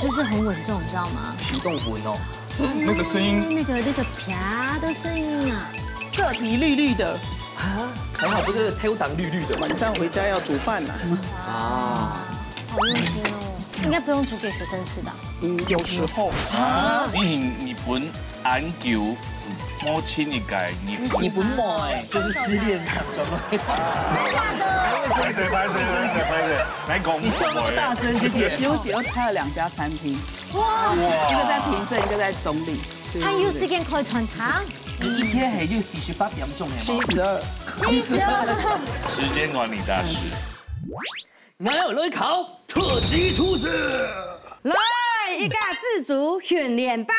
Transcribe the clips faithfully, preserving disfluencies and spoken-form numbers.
就是很稳重，你知道吗？行动稳哦，那个声音，那个那个啪的声音啊，色体绿绿的，很好，这个跳档绿绿的。晚上回家要煮饭了。啊，好用心哦。应该不用煮给学生吃吧？嗯，有时候你你本研究母亲一个日本你不卖就是失恋了，怎么会？拍谁拍谁拍谁拍谁，来讲你笑那么大声，学姐。刘姐又开了两家餐厅，哇，一个在平镇，一个在中立。他有时间开餐厅，你一天还有四十八点钟的吗？七十二，七十二。时间管理大师。哪有来考特级厨师？来，一家之煮训练班。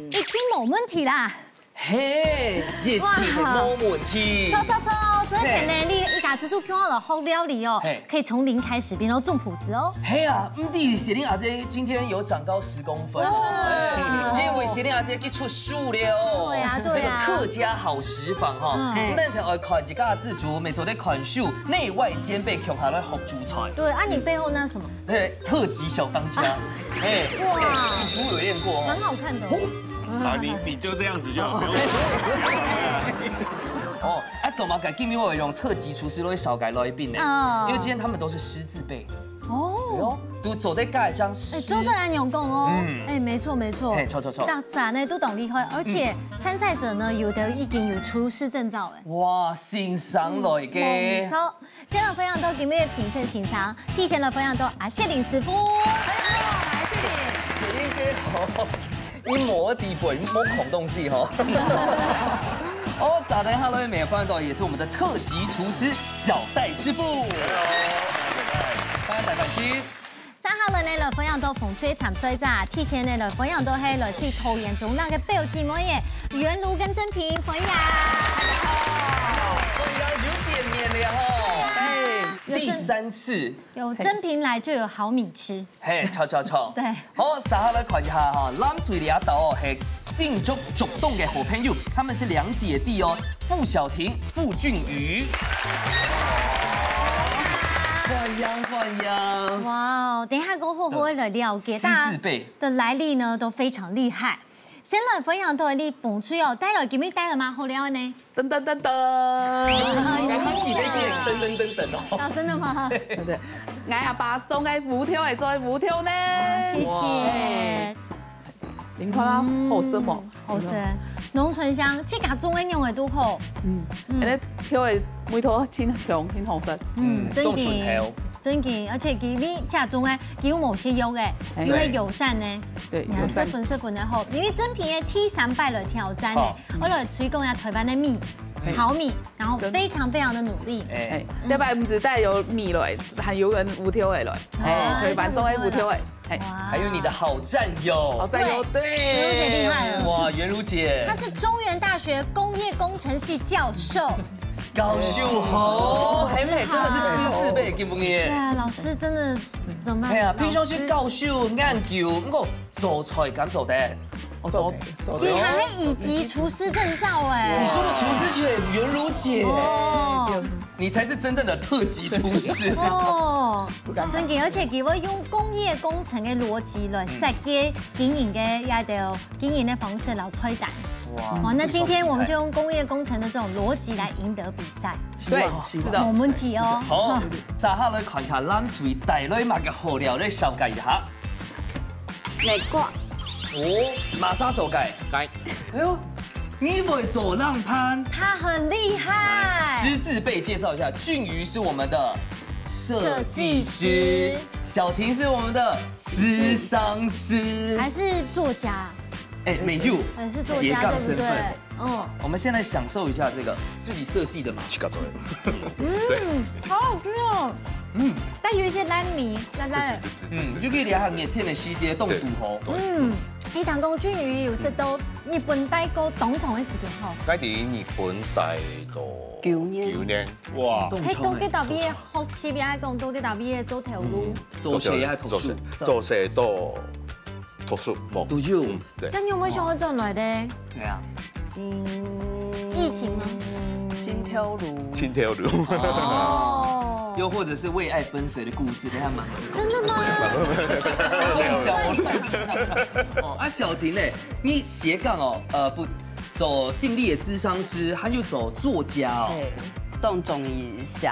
一听没问题啦。嘿，一定没问题错。错错，昨天呢，你一家之煮跟我来学料理哦嘿，可以从零开始变到总厨师哦。嘿啊，唔知雪玲阿姐今天有长高十公分哦，哇哎因为雪玲阿姐去出书了哦。对啊对啊这个客家好食房哈，嗯那才爱看一家之煮，每周在看书，内外兼备，共下来学煮菜。对啊，你背后那什么？哎，特级小当家，哎，哇哎，叔叔有练过哦。蛮好看的哦。好，你你就这样子就好，不用。哦，啊，怎么改？今天我有用特级厨师都会少改来宾呢，哦因为今天他们都是师字辈，哦，哦，都走在街上师，哎，做得恁樣講哦嗯。哎，没错没错。嘿，错错错大家呢都懂厉害，而且参赛者呢，有的已经有厨师证照哎。哇，欣赏来没个，错，先来分享到今日的评审现场，提前来分享到阿谢林师傅。雪玲姐好，你没底本，没空东西哈。哦，早等下来，每个分享到也是我们的特级厨师小戴师傅。欢迎戴戴师。三下来呢，来分享到风吹参赛者，提前呢来分享到係来自桃园中南个表姊妹耶，袁如跟珍萍，欢迎。欢迎，又见面了哈。哎，有珍第三次，有珍萍来就有好米吃。嘿，错错错。对好，三下来看一下哈，蓝隊里头哦，系新竹竹东的好朋友，他们是两姐弟哦，付小婷、付俊宇。欢迎欢迎。哇哦，等一下过后会来了解，师大家字辈，的来历呢都非常厉害。先来分享到你风吹哦，带来给没带了吗？好料呢？噔噔噔噔，哎，他自己在这里噔噔噔噔哦。啊，真的吗？对不对？哎，阿爸种个芋头，会做芋头呢。谢谢。你看啦，好吃不？好吃，农村乡，自家种个样个都好。嗯，那个挑的芋头真香，真好吃。嗯，真冻笋的头。真的，而且佢们家种个，佢有某些药个，哎有个友善呢。对，你看，友善十分十分的好，因为珍萍个第三摆来挑战呢好，我来推广一下台湾的米，哎好米，然后非常非常的努力。哎哎，，这摆毋止带有米来，还有人芋头的来，哎台湾种的芋头的，哎，哇还有你的好战友，好，再有对，刘姐厉害了。哇，袁如姐她，是中原大学工业工程系教授。教授好，很美，真的是师字辈，给不给？对啊，老师真的怎么办？哎呀，老师平常时教授研究，不过做菜敢做得？我做做你还有乙级厨师证照哎。你说的厨师姐袁如姐，哦，你才是真正的特级厨师。哦，真的，而且佢會用工业工程的邏輯來設計經營个一个經營的方式，然後菜單。哇哇，那今天我们就用工业工程的这种逻辑来贏得比賽。对，是的没，問題哦。好，接下來看一下藍隊帶來麼个好料來紹介一下。內瓜，哦，馬上做个。來，哎呦，你會做冷盤？他很厲害。师字辈介绍一下，俊宇是我们的设计师设计师，小婷是我们的諮商师，还是作家，哎，没有，还是作斜家，对不对杠身份。？哦，我们先来享受一下这个自己设计的嘛。自家做的。嗯，好好吃哦。嗯，但有一些烂泥，辣辣的。嗯，就可以聊下热天的时节冻肚吼。嗯，你当讲俊宇有食到日本待过当长的时间吼，該年日本待到九年九年，哇，迄到底特别个学习，也讲到底特别个做头路。做事也读书，做事都读书，冇都有。嗯，对，但你有没有想要转来的？对啊，疫情吗？心跳如心跳如。哦，又或者是為愛奔誰的故事，等一下嘛。真的嗎？哦，啊，曉婷呢？你斜槓哦，呃，不，做心理的諮商師，還有做作家哦。對，當中意寫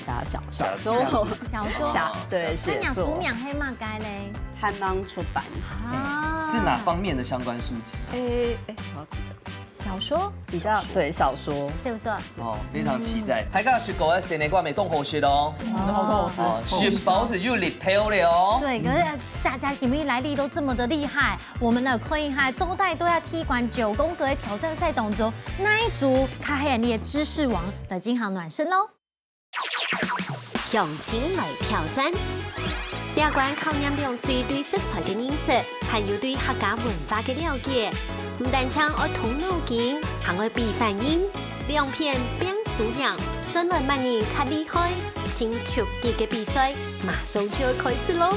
寫小說，小說。小說。寫，對，寫作。那若書名係麼个咧？還吂出版。啊。是哪方面的相關書籍？誒誒，我要怎麼講？小說？比較，對，小說。是不是？哦，非常期待。大家食過个生日瓜，乜當好食哦。嗯，好好吃。哦，食飽就有力頭了哦。對，可是大家今日來賓都這麼的厲害，我們的可以還都帶都要踢館九宮格的挑戰賽當中，哪一組較係你的知識王來進行暖身哦。 鄉親來挑戰。這關考驗兩隊對食材个認識，還有對客家文化个了解。毋單淨愛動腦筋，還愛比反應。兩片拚輸贏，算來麼人較厲害。盡刺激个比賽，馬上就愛開始囉！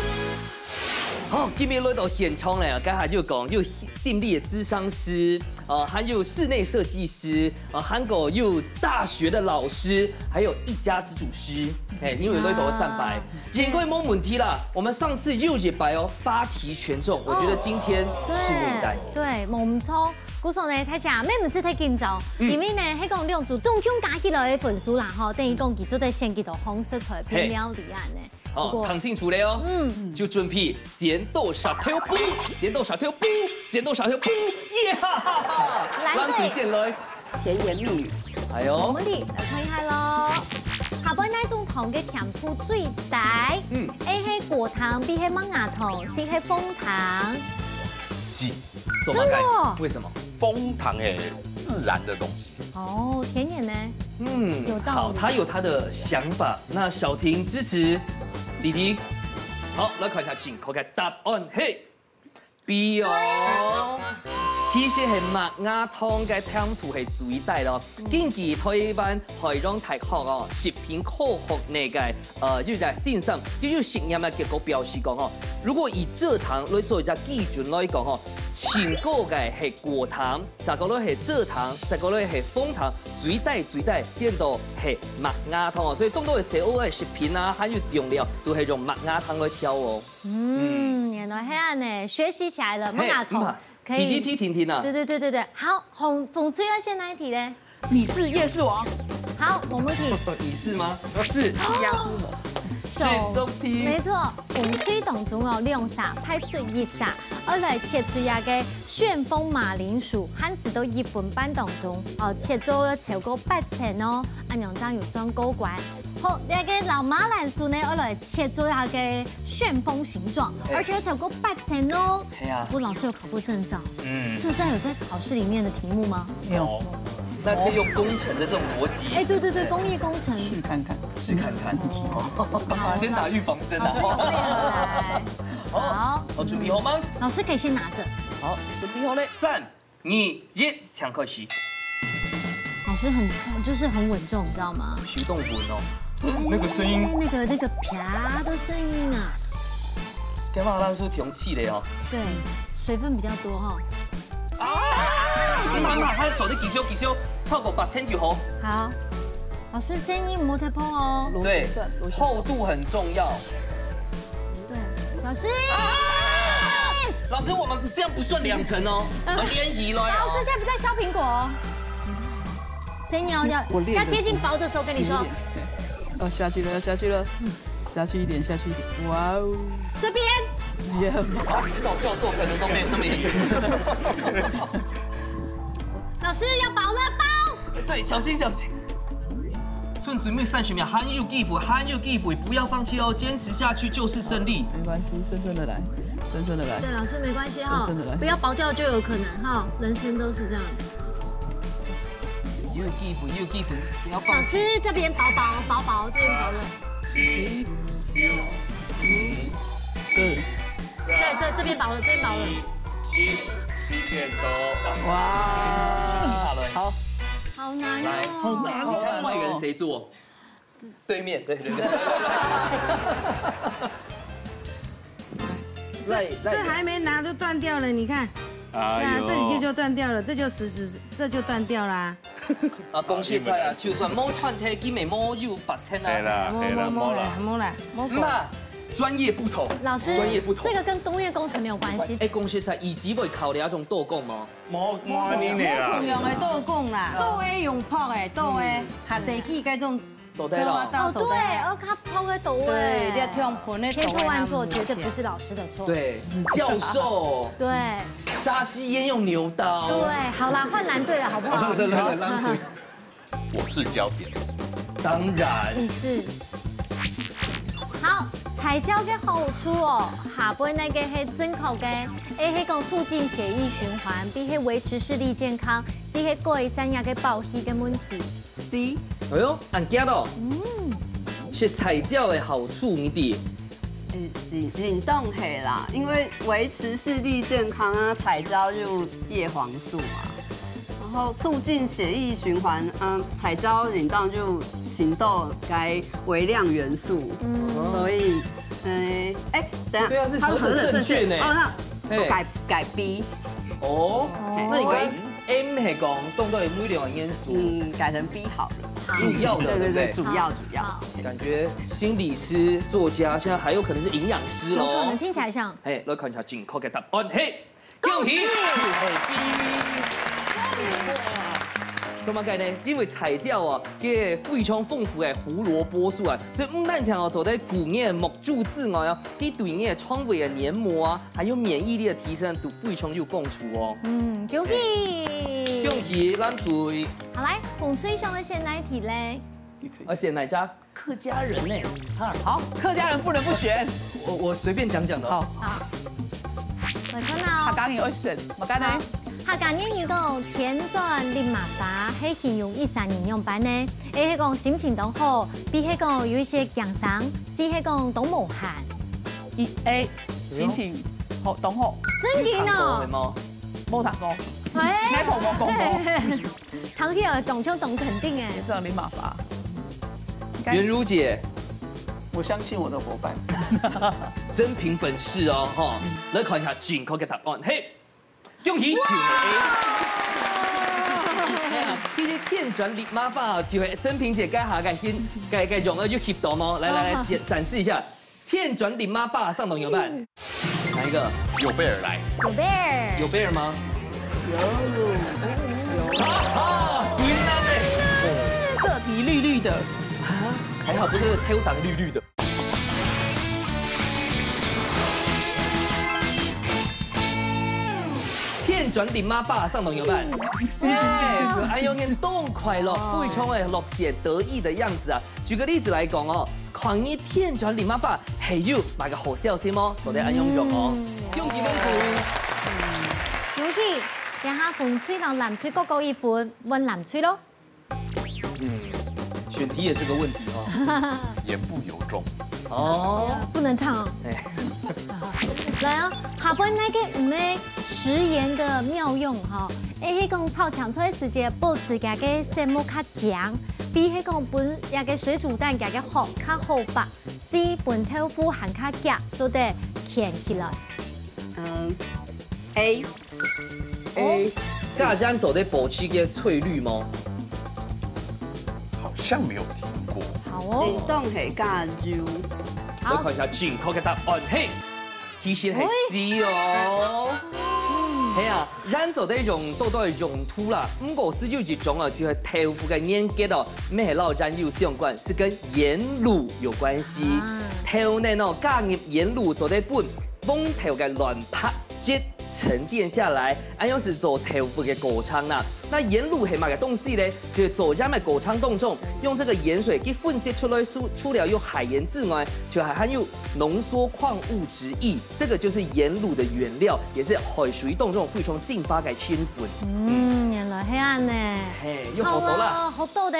好，今日來到現場咧，頭下有講有心理个諮商師，呃，還有室內設計師， 啊，還過有大學的老師，還有一家之主師，嘿，因為來到上擺，應該無問題啦。我們上次有一擺哦，八題全中，我覺得今天拭目以待。對，對，無毋著。故所呢，大家乜毋使太緊張，嗯。因為呢，係講兩組總共加起來个分數啦，吼，等於講佢做得選幾多項食材配料理恁呢。 哦，不過聽清楚了哦。嗯。就準備剪刀石頭布，剪刀石頭布，剪刀石頭布，耶哈哈哈！藍隊。藍隊先來。甜言蜜語。哎喲。無問題，來看一下囉。下背哪種糖个甜度最低？嗯。A係果糖，B係麥芽糖，C係楓糖。C，做麼个？真的哦？為什麼？楓糖欸，自然的東西。 哦，甜點呢？嗯，有道理。好，他有他的想法。那小婷支持弟弟。好，來看一下正確个答案，嘿，B哦。其實係麥芽糖个甜度係最低咯。嗯。根據台灣海洋大學哦，食品科學系个，呃，有一個先生，又有實驗个結果表示講哦，如果以蔗糖來做一個基準來講哦，盡高个係果糖， 再過來係蔗糖，再過來係楓糖，最低最低變到係麥芽糖哦。所以當多个食物个食品啊，還有醬料，都係用麥芽糖來調哦。嗯，原來係恁呢，學習起來了，嘿，麥芽糖嗯啊，可以。T T T聽聽啊。對對對對對，好，紅，紅隊要選哪一題呢？你是夜市王。好，紅隊。你是嗎？是，壓死我。 是，中題。沒錯，紅隊當中哦，兩儕派出一儕，愛來切出這個旋風馬鈴薯，限時到一分半當中，哦，切做超過八層哦，恁樣正有算過關。好，這個老馬鈴薯呢，愛來切做這個旋風形狀，嘿。而且要超過八層哦。嘿啊。不過老師有考過證照，嗯。這在有在考試裡面的題目嗎？沒有。哦，那可以用工程的這種邏輯。哎，對對對，工業工程。試看看。試看看。哦。先打預防針啊。老師有備而來。好，好。好，準備好嗎？老師可以先拿著。好，準備好了。三、二、一，請開始。老師很，就是很穩重，你知道嗎？手動穩哦。那個聲音。那個，那個啪的聲音啊。幹嘛？那是天氣的哦。對，水分比較多哈。 啊！慢慢，他走的幾修幾修，超過八千就好。好，老師聲音莫太碰哦。對，厚度很重要。對，老師。老師，我們這樣不算兩層哦，我們聯誼了哦。老師現在不在削蘋果哦。聲音要要我練的時候要接近薄的時候跟你說。哦，下去了，要下去了。 下去一點，下去一點。哇哦！這邊。也很棒。指導教授可能都沒有那麼嚴格。老師要薄了，薄。對，小心，小心。剩最尾三十秒，還有機會，還有機會，不要放棄哦，堅持下去就是勝利。沒關係，順順的來，順順的來。對，老師沒關係哈，順順的來。不要薄掉就有可能哈，人生都是這樣。有機會，有機會，不要放棄。老師這邊薄薄，薄薄，這邊薄了。 一、九、五、四、在，在這邊薄了，這邊薄了。一、十點鐘。哇！好。好難哦。來，好難哦。你猜壞人誰做？對面，對，對，對。這，這還沒拿就斷掉了，你看。哎喲。對啊，這裡就，就斷掉了，這就死死，這就斷掉啦。啊，講實在啊，就算無團體，佢也無有八千啊。係啦，係啦，無啦，無啦，無啦。毋怕，專業不同，老師，專業不同。這個跟工業工程沒有關係。哎，講實在，以前會考慮這種刀工無？無，無恁樣的啦。無共樣的刀工啦，刀仔用硞的，刀仔，下世紀該種做得咯。哦，對，哦，較硞个刀仔。對，你要用硞的刀仔。天助萬助，絕對不是老師的錯。對，教授。對。殺雞焉用牛刀？對，好啦，換藍隊了，好不好？對，對，對，對，藍隊。我是焦點。當然。你是。好，彩椒个好處哦，下背那個係正確个，A係講促進血液循環，B係維持視力健康，C係改善這個爆氣个問題。C。哎喲，恁遽哦。嗯。食彩椒个好處，你知？嗯，是，應當係啦，因為維持視力健康啊，彩椒就葉黃素嘛。然後促進血液循環，嗯，彩椒應當就尋到該微量元素，嗯。所以，呃，哎，等一下，對啊，是它是核准正確呢。核准正確。哦，那嘿。我改，改B。哦，嘿。那你改M係講當做微量元素。嗯，改成B好了。主要的，對，對，對，對不對？主要，主要。好。感覺心理師、作家，現在還有可能是營養師咯。有可能，聽起來像。嘿，來看一下正確个答案。嘿，恭喜！恭喜！就係B。哇，做麼个呢？因為彩椒啊，佢非常豐富个胡蘿蔔素啊，所以毋單淨哦，做得顧你个目珠之外啊，佢對你个腸胃个黏膜啊，還有免疫力个提升都非常有幫助哦。嗯，恭喜！恭喜藍隊！好，來，紅隊想要選哪一題嘞？你可以。要選哪一隻？ 客家人呢？哈，好，客家人不能不選。我，我隨便講講的。好。好。來看啊。客家人愛選，麼个呢？好。客家諺語講，天穿籬笆花，係形容一儕人仰般呢？A係講心情當好，B係講有一些驚生，C係講當無閒。一A，心情好，當好。真个哦。有聽過無？無聽過。哎。哪個無講過？ 聽起來當像當肯定哎。天穿籬笆花。應該。袁如姐，我相信我的夥伴。真憑本事哦，吼！來看一下正確个答案，嘿，恭喜！其實天穿籬笆花就係真憑姐該下个，該，該用个就翕到哦，來來來，展，展示一下。 天穿籬笆花，上當有辦？哪一個？有備而來。有備而。有備而嗎？有。哈哈，不難呢。這題綠綠的。啊，還好不是偷擋綠綠的。天穿籬笆花，上當有辦？對，就恁樣，當快樂，非常的樂觀得意的樣子啊。 舉個例子來講哦，看你天穿籬笆花，還有麼个好消息無？做得恁樣用哦。恭喜紅隊！恭喜！這下紅隊摎藍隊各各一分，換藍隊咯。嗯，選題也是個問題哦。言不由衷。哦，不能唱哦。哎。來哦，下背哪個毋係食鹽个妙用哈？A係講炒青菜時節保持佢个色目較 靚。B係講分這個水煮蛋佢个殼較好擘，C分豆腐還較遽做得牽起來。嗯，A。A，加鹽做得保持个翠綠無？好像沒有聽過。好哦。應當係加油。好。來看一下正確个答案，嘿。 其實係C哦。係啊，鹽做得用當多用途啦，毋過係有一種哦，就係豆腐个原結哦，毋係摎鹽油相關，係跟鹽滷有關係。豆奶哦，加入鹽滷做得分黃豆个卵白質沉澱下來，恁樣係做豆腐个過程啦。那鹽滷係麼个東西呢？就係做鹽个過程當中，用這個鹽水去分析出來，除，除了有海鹽之外，就還含有濃縮礦物質液。 這個就是鹽滷的原料，也是海水當中非常精華个成分。嗯，原來係恁呢。嘿，又學到了。好了，學到的。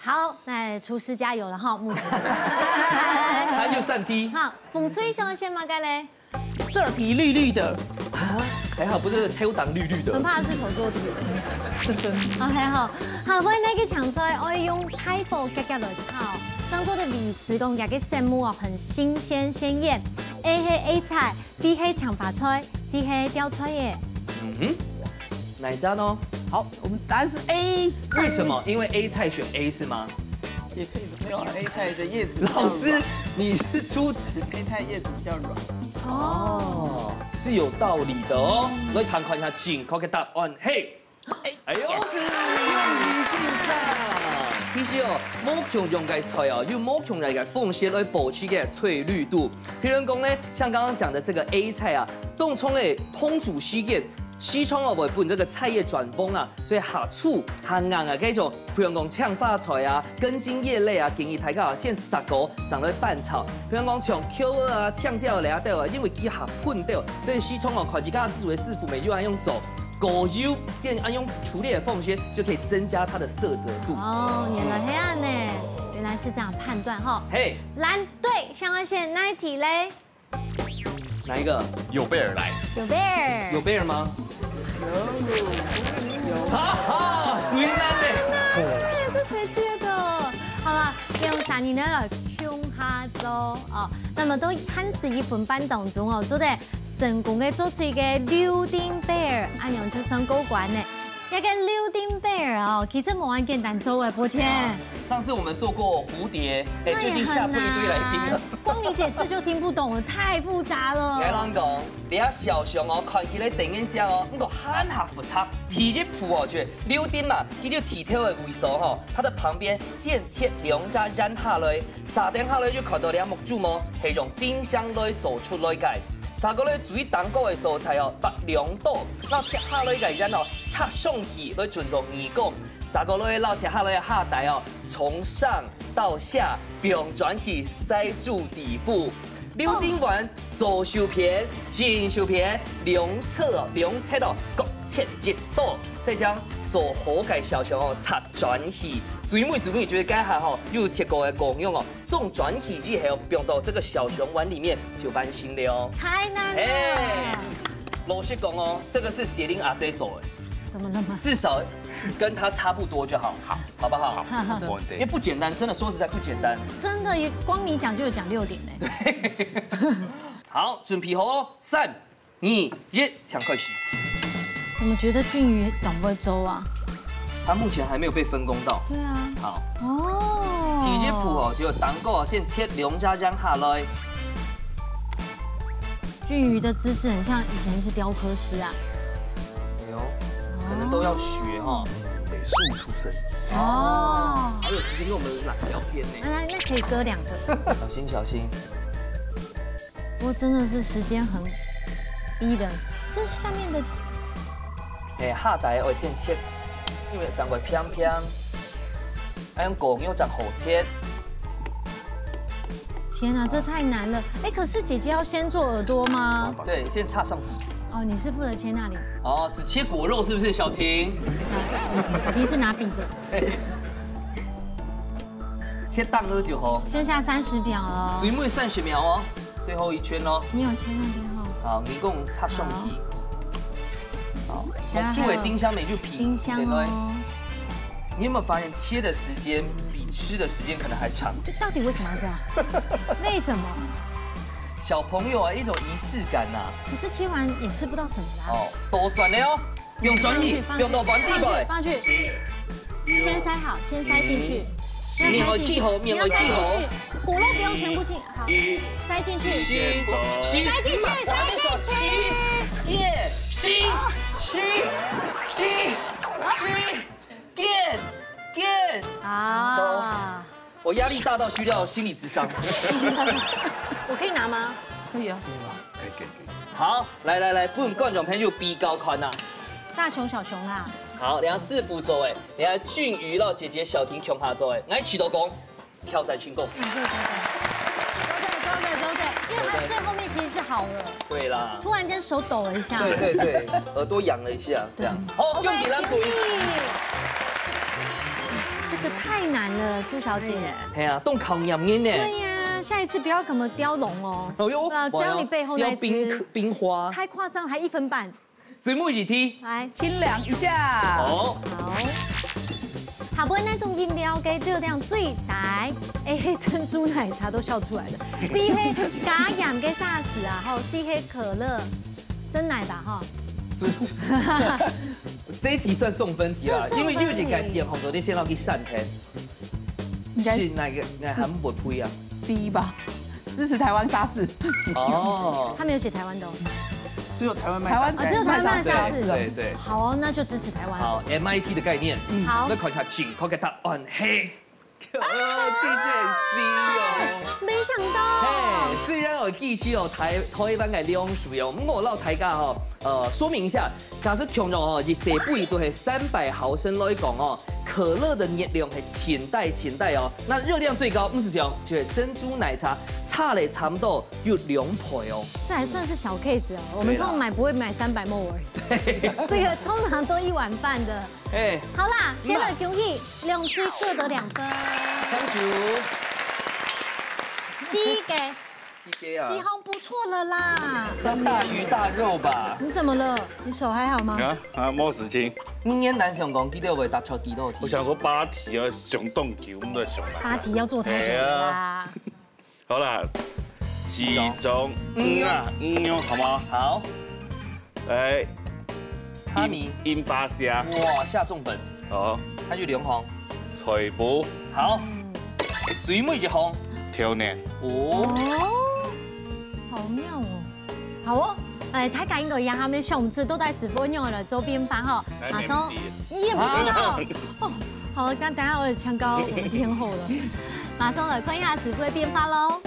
好，那廚師加油了哈，目前。還有三題。好，紅隊想要選麼个嘞？這題綠綠的。啊，還好不是偷擋綠綠的。很怕是手做題。OK，好，下背哪個青菜愛用大火遽遽來炒，正做得維持講佢个色目哦，很新鮮鮮豔。A係A菜， B係青花菜，C係吊菜仔。嗯哼，哪一隻呢？好，我们答案是 A。为什么？因为 A 菜选 A 是吗？也可以，没有啊，A 菜的叶子比较软。老师，你是出 A 菜叶子比较软。哦，是有道理的哦。来看看一下正确的答案，嘿。哎呦，用心赞。其实哦，無共樣个菜哦，有無共樣个方式來保持个翠綠度。譬如講呢，像剛剛講的這個 A 菜啊，當長个烹煮時間，時常哦會分這個菜葉轉黃啊，所以下粗下硬啊，該種，譬如講青花菜啊、根莖葉類啊，建議大家啊先煠過，正來煸炒。譬如講像茄仔啊、青椒這兜啊，因為佢下噴掉，所以時常哦，看自家煮个師傅們又愛用做。 過油，先愛用處理个方式，就可以增加它的色澤度。哦，原來係恁呢，原來是這樣判斷哈。嘿，藍隊想要選哪一題嘞？哪一個？有備而來。有備爾。有備爾嗎？哈哈，最難嘞。哎呀，這誰接的？好了，用三人呢來共下做哦。那麼都限時一分半當中哦，做得 成功个做出一個柳丁貝爾，恁樣就算過關呢。這個柳丁貝爾哦，其實無恁簡單做个，抱歉。上次我們做過蝴蝶，哎，那也最近下退一堆來賓了。很難。光你解釋就聽不懂了，太複雜了。𠊎同你講，這下小熊哦，看起來等一下哦，不過還較複雜。第一步哦，就係柳丁嘛，佢就剃頭个位所吼，它的旁邊先切兩隻圓下來， 續等下來就看到這目珠無，係用丁香來做出來个。再過來最頂高个所在哦，挖兩刀，摎切下來个圓哦，插上去來準做耳公。再過來摎切下來个下底哦，從上到下，放轉去塞住底部。柳丁丸左手片、正手片兩側哦，兩側哦，各切一刀，再將做好个小熊哦插轉去。最尾最尾就係該下吼，有切過个果肉哦， 裝轉去以後，放到這個小熊丸裡面就完成了。太難了。哎，老實講哦，這個是邪靈阿姐做的，怎麼了嗎？至少跟她差不多就好，好，好不好？好，沒問題。因為不簡單，真的說實在不簡單。真的，光你講就有講六點嘞。對。好，準備好哦，三、二、一，請開始。怎麼覺得俊瑜當會做啊？他目前還沒有被分工到。對啊。好。哦。第一步哦，就當過先切兩隻圓下來。俊瑜的姿勢很像以前是雕刻師啊。哎呦，可能都要學哈。美術出身。哦。還有時間跟我們來聊天呢。那那可以割兩個。小心小心。 不過真的是時間很逼人，這下面的，哎，下底愛先切，因為正會平平，愛用果肉正好切。天啊，這太難了！哎，可是姐姐要先做耳朵嗎？對，先插上去。哦，你是負責切那裡。哦，只切果肉是不是，小婷？小婷是拿筆的。 切蛋糕就好。剩下三十秒哦。最尾三十秒哦，最後一圈哦。你有切那邊哦。好，你共插上去。好，等下還有目珠个丁香味就皮，丁香哦。對不對？你有沒有發現切的時間比吃的時間可能還長？就到底為什麼要這樣？為什麼？小朋友啊，一種儀式感吶。可是切完也吃不到什麼啦。哦，都算了哦。 用轉去，放上去，用到碗底背。放上去，放上去。先塞好，先塞進去。嗯。先塞進去。面會記好，面會記好。你要塞進去，果肉不用全部進，好，塞進去。吸，吸。塞進去，塞進去。吸，耶，吸，吸，吸，吸，耶，耶。啊。我壓力大到需要心理諮商。我可以拿嗎？可以啊。可以，可以，可以。好，來來來，分觀眾朋友比較看啊。大熊小熊啊。好，兩師傅做个，兩俊瑜摎姐姐小婷共下做个，𠊎試著講，挑戰成功。嗯，這個挑戰。周队，周队，周队，因為他最後面其實是好了。對啦。突然間手抖了一下。對對對，耳朵癢了一下，這樣。對。好，OK，恭喜藍隊。恭喜。這個太難了，蘇小姐。哎呀。 係啊，當考驗人呢。對呀，下一次不要什麼雕龍哦。哎呦，對啊，雕你背後那一隻。雕冰，冰花。太誇張，還一分半。最尾一題。來。清涼一下。好。好。下背哪種飲料个熱量最低？A係珍珠奶茶都笑出來了。B係加鹽个沙士啊，吼，C係可樂，珍奶吧，吼。这，这一题算送分题啊，这送分题。因为你有一个先红，昨天先让你上天，应该是哪个？哪个还不会啊？B吧，支持台湾沙士。哦，他没有写台湾的哦。只有台湾卖台湾沙士只有台湾卖沙士。对对对。好哦，那就支持台湾。好，M I T 的概念。好那看一下正确的答案，嘿，哦，这是 C 哦。没想到。嘿，虽然哦，其实哦，台台湾个量水哦，毋过老大家吼，呃，说明一下，假设共樣哦，一細杯都係三百毫升來講哦，可樂的熱量係千大千大哦，那熱量最高，毋係講就係珍珠奶茶，差了差不多有兩倍哦。这还算是小 case 哦，我们通常买不会买三百 ml 而已，这个通常都一碗半的。哎，好啦，先来恭喜两队各得两分，恭喜。四个，四个啊西，红不错了啦。算大鱼大肉吧。你怎么了？你手还好吗？啊啊，没事情。你应该想讲，记得会答错几多题？我想说八题啊，想动机，我们都想来。八题要做太久了啦。好啦，其中五啊，五用好吗？好，来，哈密，印巴虾，哇，下重本，好，它就两行。菜脯，好，最尾一行。挑呢，哦，哦，好妙哦。好哦，哎，大家應該也還沒想毋出到底師傅用來做變化吼。來馬上，沒問題你也不知道。哦，好，那等下我也強高我們天后了。馬上來看一下師傅的變化嘍。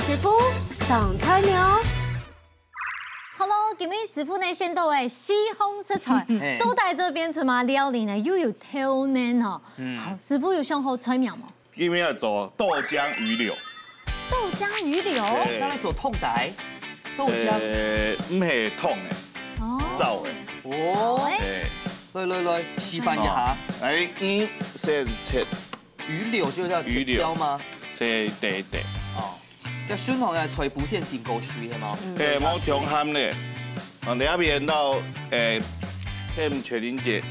師傅上菜了。Hello，今日師傅呢選到个西紅食材，嘿都在這邊出嘛料理呢，又有挑呢吼。好，師傅有想好菜名無？今天要做豆浆魚柳，豆漿魚柳。對那来做痛台，豆浆。呃，毋係痛的，哦，燥的，哦，哎，哎，来来来，示范一下。来，嗯，先切鱼柳就是要切鱼柳挑吗？切一點。哦，要先同个菜脯先浸過水係嗎？哎，莫傷鹹咧。哦，你那邊到，哎，騙雪玲姐，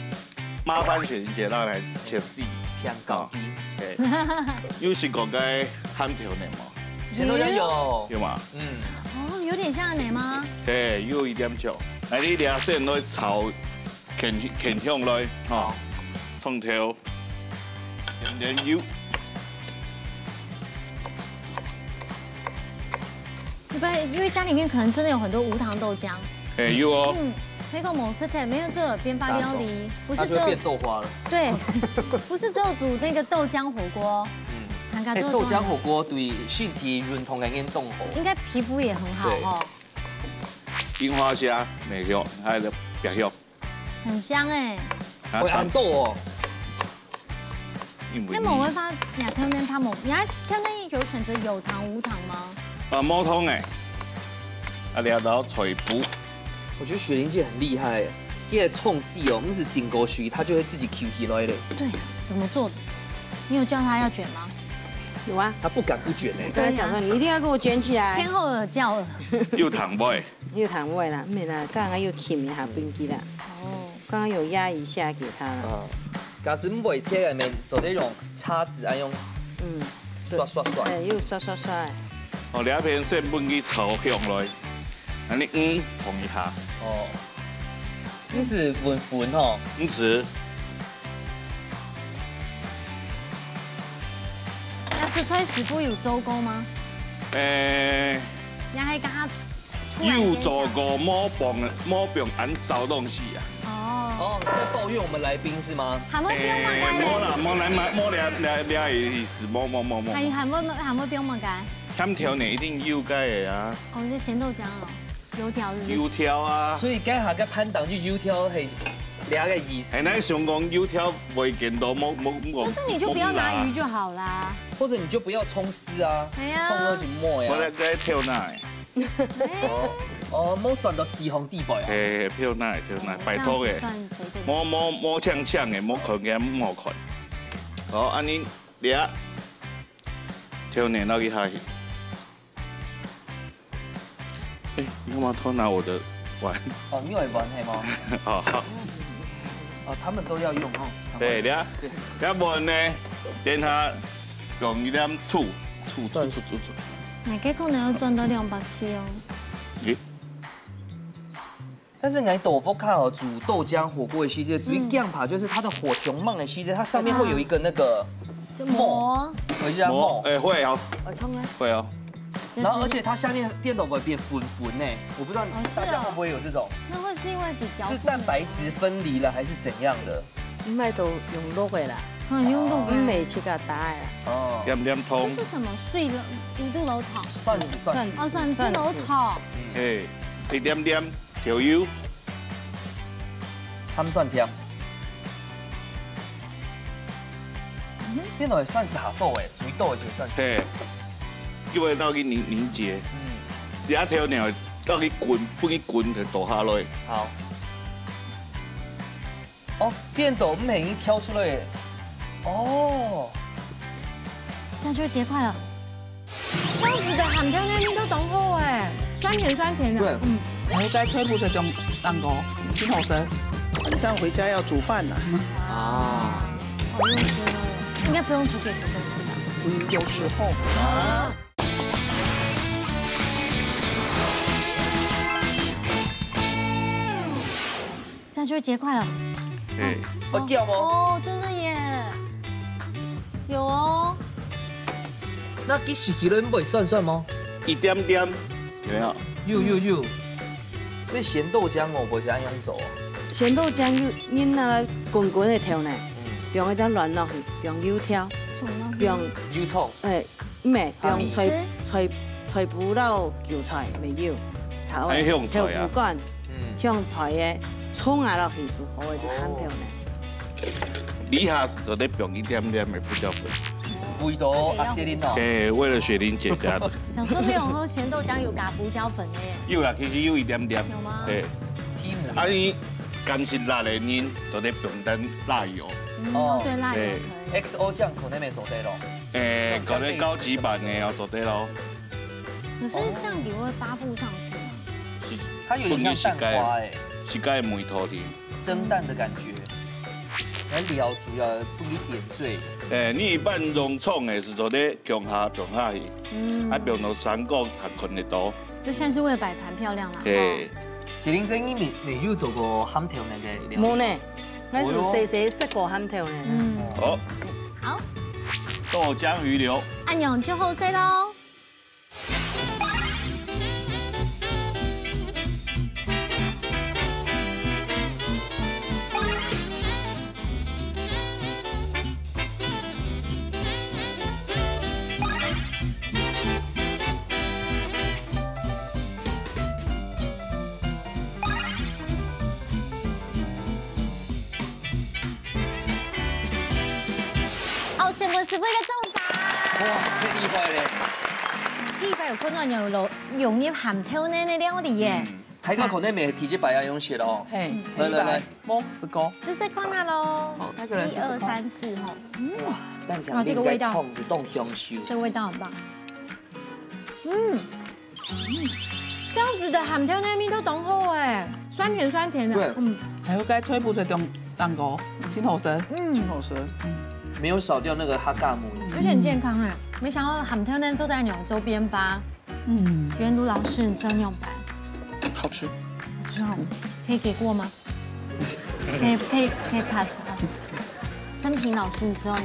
麻煩雪玲姐讓來切絲。香港的。哎，有食過該鹹條呢無？以前都要有。有嗎？嗯，哦，有點像你嗎？哎，有一點像。來，你這下先來炒，牽牽香來，吼，蔥頭，點點油。一般因為家裡面可能真的有很多無糖豆漿，哎，有哦。嗯，那個某些店沒有做變化料理，不是只有它就会变豆花了。對，不是只有煮那個豆漿火鍋，嗯，還可哎，以做這種豆浆火锅对身體運動个運動好。應該皮膚也很好哦，櫻花蝦，美香，還有白香。很香哎。啊会很多哦。因為那麼我會發，你看挑呢，他們，你看挑呢有選擇有糖無糖嗎？啊，無糖誒，啊，這道菜脯，我觉得雪玲姐很厉害耶，因为冲洗哦，不是浸过水，它就会自己Q起来的。對，怎麼做的？你有叫他要捲嗎？有啊，她不敢不捲哎。我跟他講說，你一定要給我捲起來天。后有叫了，有糖無？有糖味啦，沒啦，剛剛有揢一下分佢啦，哦，剛剛有壓一下給他啦。啊，假使毋會切个面，做得用叉子啊，用嗯，刷刷刷。哎，又刷刷刷。哦，這片先分佢炒香來，恁呢，嗯，碰一下，哦，毋係粉粉吼，毋係，那出菜師傅有做過嗎？誒，你還跟他出來這一下有做過，無放無放恁燒東西啊。哦，哦，在抱怨我們來賓是嗎？還會放麼誒，無个？啦，無來買，無了了了意思，無無無無。還還會還會放麼个？鹹條呢一定有該个啊，哦，是鹹豆漿哦，油條是不是？油條啊。所以該下个潘檔就油條係這个意思。係，𠊎想講油條會見到無無無。但是你就不要拿魚就好啦。或者你就不要蔥絲啊，哎呀蔥絲就無我來呀。該挑哪？哎，哦，無算到四項地步啊。係，挑哪挑哪，拜託誒這樣子。算誰的？無無無嗆嗆誒，無看見無好看。好，恁呢，你啊，挑呢落去下去。誒，你幹嘛偷拿我的碗？哦，你有碗係嗎？好好。哦，他們都要用哦。對，你啊，你啊碗呢？等下用一點醋，醋醋醋醋醋。哎，結果呢要賺到兩百七哦。咦？但是𠊎豆腐卡哦，煮豆漿火鍋的時節，最驚怕就是它的火傷猛的時節，它上面會有一個那個就膜，回家膜。哎，會哦，會痛啊。會哦。就然後而且它下面電腦會變粉粉呢，我不知道哦是哦大家會不會有這種，那會是因為你攪是蛋白質分離了還是怎樣的？毋係都用淥个啦，很用淥毋係的。自家打个啦。哦，點點湯這，是什麼？水滷，底肚滷湯。蒜絲蒜絲，哦，蒜絲滷湯。嘿，一點點調油，鹹酸甜。電腦也算是下多哎，煮一多就算是。嘿，叫佢到去凝凝結，嗯，這條呢到去滾，分佢滾就倒下來。好。哦，電腦毋係已經挑出來耶。哦，這樣就會結塊了。這樣子的鹹湯麵都當好哎，酸甜酸甜的。對嗯，然後再吹不水中蛋糕，真好食。晚上回家要煮饭了。啊，好用心哦。應該不用煮給學生吃吧？嗯，有時候。這樣就會結塊了。嘿，會叫嗎？哦，真的耶。有哦。那其實佢都毋會酸酸嗎？一點點，有沒有？有有有，所以鹹豆漿哦，毋係恁樣做哦。鹹豆漿有人拿來滾滾个調呢，放一隻卵落去，放油條，重要。放油蔥，哎，毋係，放菜絲菜菜脯摎韭菜，乜有炒个還有香菜啊豆腐乾，嗯，香菜个蔥啊落去就好个，就鹹豆呢。你下次做得放一點點个胡椒粉，味道阿雪玲哦。嘿，為了雪玲姐加的。小時候沒有喝鹹豆漿，有加胡椒粉的耶。有啦，其實有一點點。有嗎嘿，提姆啊你敢食辣个人，做得放點辣油。嗯，哦對，辣油對可以。 X O醬可能也做得咯。誒，可能高級版个要做得咯。可是這樣你會發不上去嗎？是，它有點像蛋花哎，是該梅頭的。蒸蛋的感覺。來料主要不一點綴。誒，你一般用蔥个時候咧，放下放下去，嗯啊，放到三角還看得到。這現在是為了擺盤漂亮啦。嘿，雪玲姐，你沒沒有做過鹹豆奶个料理？無呢，𠊎係細細食過鹹豆奶。嗯，好，好，豆漿魚柳。恁樣就好勢咯。 好，全部師傅一個掌聲。哇，太厲害了！第一擺有看到有用用鹹豆奶个料理耶。大家可能沒第一擺愛用食哦。嘿，來來來，莫斯科。試試看啊咯。好，那個人試試看一二三四吼，蛋哇這個味道醬應該創是當香秀。這個味道很棒。嗯，這樣子的鹹豆奶味道當好哎，酸甜酸甜的。對嗯還有該吹不水中蛋糕，真好食。嗯，真好食。沒有少掉那個哈嘎姆。而且很健康哎。沒想到鹹豆奶做得恁樣做變化。嗯，袁盧老師，你吃了仰般？好吃。好吃哦，可以給過嗎？可以可以可以 pass 啊。曾平老師，你吃了呢？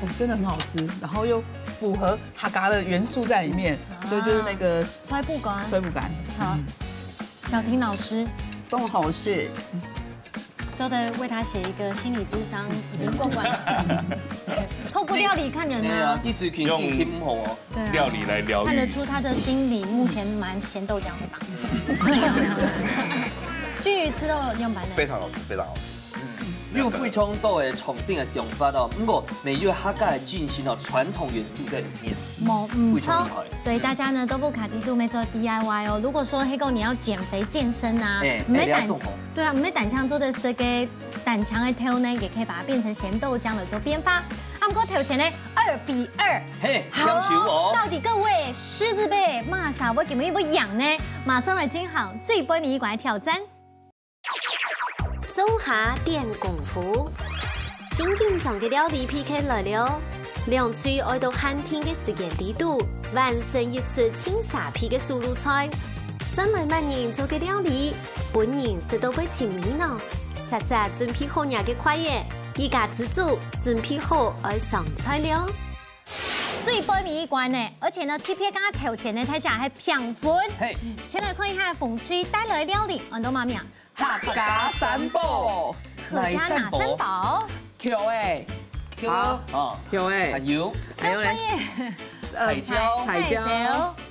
哦，真的很好吃，然後又符合哈嘎的元素在裡面，所以就是那個菜脯乾。菜脯乾。好，小婷老師，當好食。做得為他寫一個心理諮商，已經過關了。透過料理看人哎呀啊，，你最近心情毋好哦。對啊，料理來療癒。看得出他的心裡目前蠻鹹豆漿的吧？至於吃到樣板呢？非常好吃，非常好吃。有非常多个創新个想法哦，毋過乜有客家个精神哦，傳統元素在裡面。無，嗯，非常厲害。所以大家呢都不卡低度，沒做 D I Y 哦。如果說黑狗你要減肥健身啊，哎沒膽哎，你要動哦，對啊，沒膽量做得食个膽強个豆奶，也可以把它變成鹹豆漿來做變化。啊，毋過頭前呢，二比二。嘿，好，要求哦。到底各位獅子輩，麼儕會今晡日會贏呢？馬上來進行最尾一關个挑戰。 灶下展功夫。真緊張个料理P K來了，兩隊愛到限定个時間裡肚，完成一出盡沙鼻个手路菜。先來麼人做个料理，本人食到會尋味呢。煞煞準備好若个筷仔，一家之煮準備好愛上菜了。最背尾一關呢，而且呢，特別佮頭前呢，大家還平分。嘿。先來看一下紅隊帶來的料理，安到麼个名啊？客家三寶。客家哪三寶？茄仔，茄仔，哦，茄仔，還有，還有咧，還有咧，彩椒，彩椒，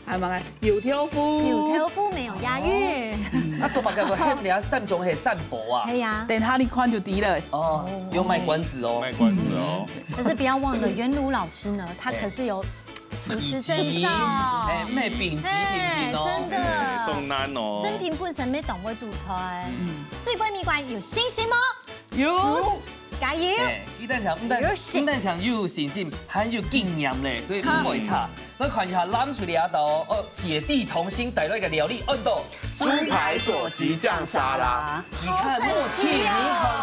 還有麼个？油豆腐，油豆腐沒有押韻。啊，做麼个會喊人家三種係三寶啊？係啊。等下你看就知了。哦，有賣關子哦。賣關子哦。可是不要忘了，袁如老師呢，他可是有廚師證照。哎，賣丙級品品哦。哎，真的。哎，當難哦。真品本身乜當會煮菜。嗯。最尾一關有信心嗎？有。加油！哎，雞蛋強，毋但，有信。毋但強又有信心，還有經驗咧，所以毋會差。來看一下藍隊這道哦，姐弟同心帶來个料理，安到豬排佐雞醬沙拉。你看默契，你看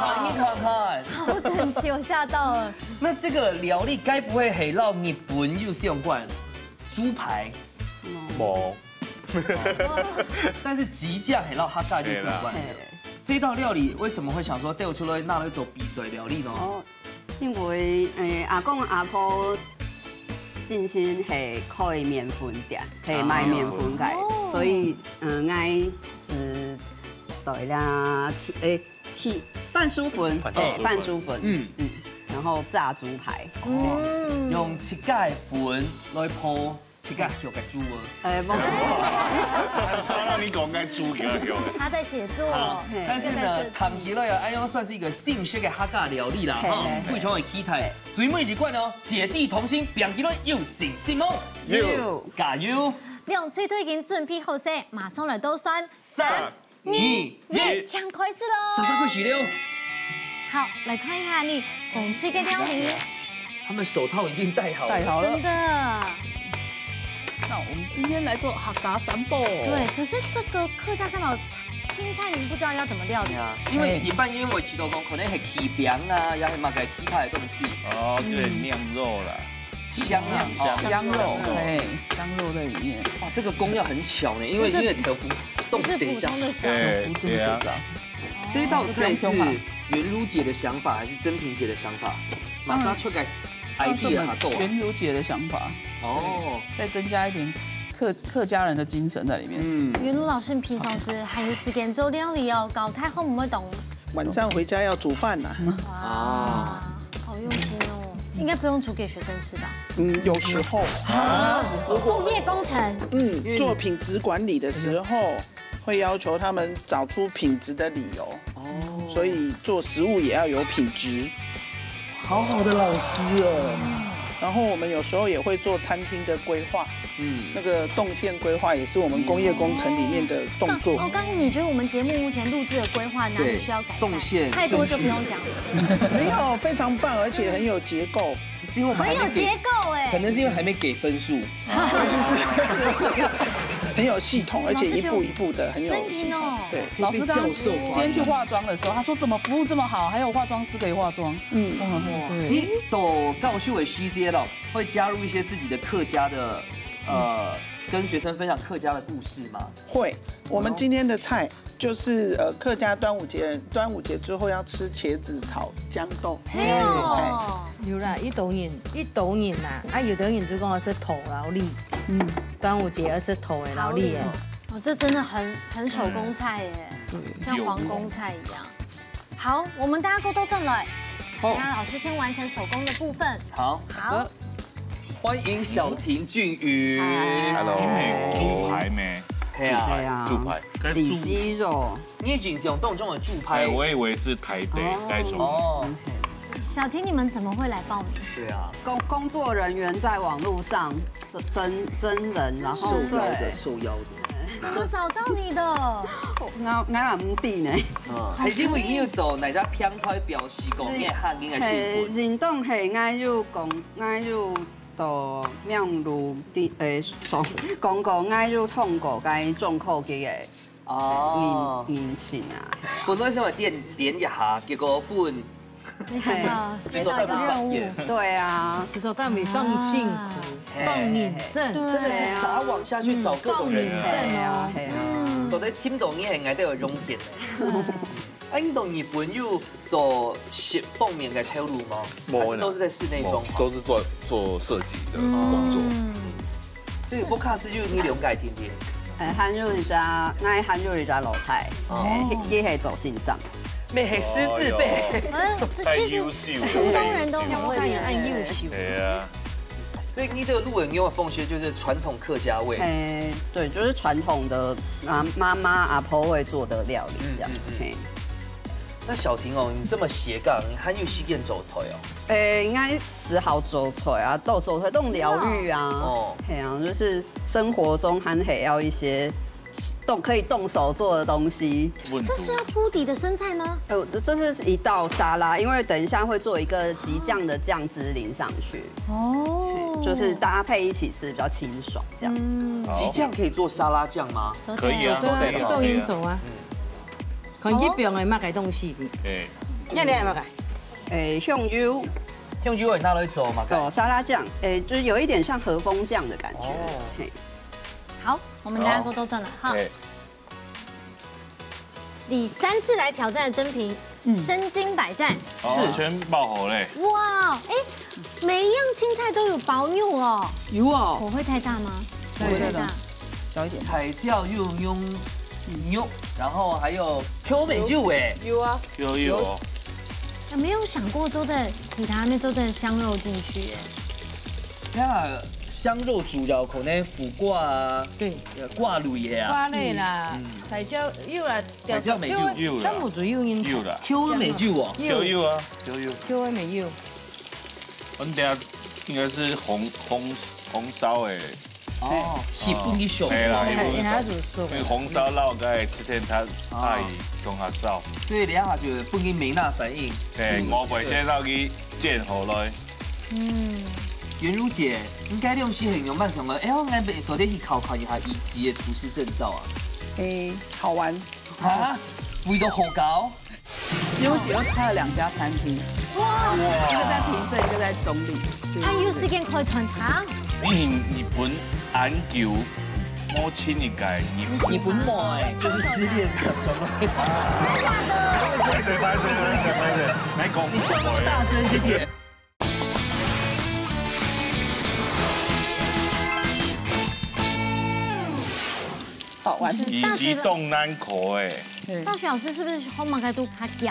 看，你看看。好整齊，我嚇到了。那這個料理該不會係摎日本有相關？豬排。無。但是雞醬係摎客家有相關的。係啦。這道料理為什麼會想說帶出來拿來做比賽料理呢？哦，因為，誒，阿公阿婆進前係開麵粉店，係賣麵粉个，哦。所以，嗯，𠊎係對啦，誒， 係半熟粉，半熟粉。哎，半熟粉，嗯。嗯，然後炸豬排。嗯。用自家个粉來烰自家畜个豬哦。哎，無。沙拉你講該豬給他畜的。他在寫作。好，嘿。但是呢，又在設計。聽起來啊，哎喲，算是一個新式个客家料理啦，嘿，哈，嘿，嘿。非常的期待。最尾一關哦，姐弟同心，拚起來，有信心哦。有。加油！兩隊都已經準備好勢，馬上來倒算。三、二、一，請開始咯。沙沙開始了。好，來看一下你紅隊个料理。他們手套已經戴好了。戴好了。真的。那我們今天來做客家三寶。對，可是這個客家三寶，聽菜名不知道要怎麼料理。對啊，因為一般因為知道講可能係柿餅啊，也係麼个其他的東西。哦，對，嗯。娘肉啦。 香啊，香。香肉，哦。哎，香肉在裡面。哇，這個功要很巧呢，因為，因為豆腐凍死這樣。不是普通的香。哎，豆腐凍死這樣。對啊。這道菜是這個不用修吧？袁如姐的想法還是珍萍姐的想法？馬上出來，當然，idea哈，當然是我們袁如姐的想法。哦。對，再增加一點客，客家人的精神在裡面。嗯。袁如老師，你平常時還有時間做料理哦，搞太好，毋會當 晚上回家要煮飯呐。哇，啊。好用心哦。應該不用煮給學生吃吧？嗯，有時候。啊？工業工程。嗯，做品質管理的時候，會要求他們找出品質的理由。哦。所以做食物也要有品質。好好的老師哦。然後我們有時候也會做餐廳的規劃。 嗯。那個動線規劃也是我們工業工程裡面的動作。嗯。剛，哦，剛剛你覺得我們節目目前錄製的規劃哪裡需要改善？對，動線太多就不用講了。順序。沒有，非常棒，而且很有結構。是因為我們還沒給，很有結構欸。可能是因為還沒給分數。啊，不是，不是，很有系統，而且一步一步的，很有系統。老師剛剛，對。老師剛剛今天去化妝的時候，他說怎麼服務這麼好，還有化妝師可以化妝。嗯。哇，對。你到教授个時節了， 會加入一些自己的客家的，呃，跟學生分享客家的故事嗎？會，我們今天的菜就是，呃，客家端午節，端午節之後要吃茄子炒豇豆。嘿哦。有啦，一兜人，一兜人啦，啊，有的人就講要食桃老李，嗯。端午節要食桃个老李欸。哦，這真的很，很手工菜耶，嗯。像皇宮菜一樣。 好，我們大家過多轉來。好。等下老師先完成手工的部分。好。好。歡迎小婷、俊宇。嗨。Hello。豬排咩？係啊。係啊。豬排。該豬，里肌肉。你以為是用當中的豬排？哎，我以為是台北那種。哦。哦。小婷，你們怎麼會來報名？對啊。工，工作人員在網路上徵，徵，徵人，然後，受邀的，對。受邀的。 怎麼找到你的？𠊎，𠊎也毋知呢。啊，係因為你有到哪隻平台表示講你係客人个身份？係，應當係𠊎有講，𠊎有到網路的，誒，上廣告，𠊎有通過該中考个，哦。人，人情啊。本來想話點，點一下，結果分 沒想到接到這個任務。製作單位當嚴格。對啊。製作單位當辛苦，啊。當認真。對。真的是撒網下去找各種人才。嗯，當認真哦。係啊，係啊。嗯。做得尋到你係𠊎兜个榮幸个。啊，你到日本有做食方面个頭路嗎？無啦。還是都是在室內裝潢？無，都是做，做設計的工作。嗯。所以屋下就你兩個定定。係，還有一隻，𠊎還有一隻老弟，哦。係，佢，佢係做先生。乜係師字輩。哎喲。哎，這其實太優秀了。屏東人都很會做。屏東人很優秀。對啊。所以你這個路人給我奉獻就是傳統客家味。哎，對，就是傳統的，啊，媽媽阿婆會做的料理這樣。嗯，嗯，嗯。嘿。那曉婷哦，你這麼斜槓，你還有時間做菜哦？哎，應該只好做菜啊，都做菜，都療癒啊。哦。嘿啊，就是生活中還得要一些動，可以動手做的東西。這是要鋪底的生菜嗎？呃，這，這是一道沙拉，因為等一下會做一個激醬的醬汁淋上去。哦。就是搭配一起吃比較清爽這樣子。嗯。激醬可以做沙拉醬嗎？可以啊，做得啊。都已經做啊。嗯。看你放个麼个東西的。哎。那你愛麼个？哎，香油。香油會拿來做麼个？做沙拉醬，哎，就是有一點像和風醬的感覺。哦。嘿。好，我們等下鍋都轉了哈。好。哎。 第三次來挑戰的珍萍，嗯。身經百戰。哦，是。全包好嘞。哇，哎，每一樣青菜都有包肉哦。有哦。火會太大嗎？對。火會太大。小一點。菜鳥有用肉，然後還有Q味肉哎。有啊。有，有。有沒有想過做在其他那做在香肉進去耶？那香肉主要可能苦瓜啊，對。呃，瓜類的啊。瓜類啦，嗯。 菜鳥有啦，菜鳥乜有。有啦。全部都有人。有啦。Q味肉哦。有。有啊，有，有。Q味乜有。我們等下應該是紅，紅，紅燒的。哦，係分佢熟。係啦，係分佢熟。因為紅燒摎該七千他阿姨共下燒。所以等一下就分佢梅納反應。對，嗯。我會先摎佢煎好來。 嗯。袁如姐，你該兩時係仰般想个？哎喲，𠊎等做得去考考一下一級的廚師證照啊。哎，好玩。啊？為著好搞？因為我姐夫開了兩家餐廳，哇！一個在平鎮，一個在中壢。還有時間開餐廳？你去日本恁久，無親一個日本。日本妹，就是失戀，怎麼了？真的假的？歹勢，歹勢，歹勢，歹勢，來講。你笑那麼大聲，姐姐。 好玩。以及凍難口哎。對。大學老師是不是後面該都他講？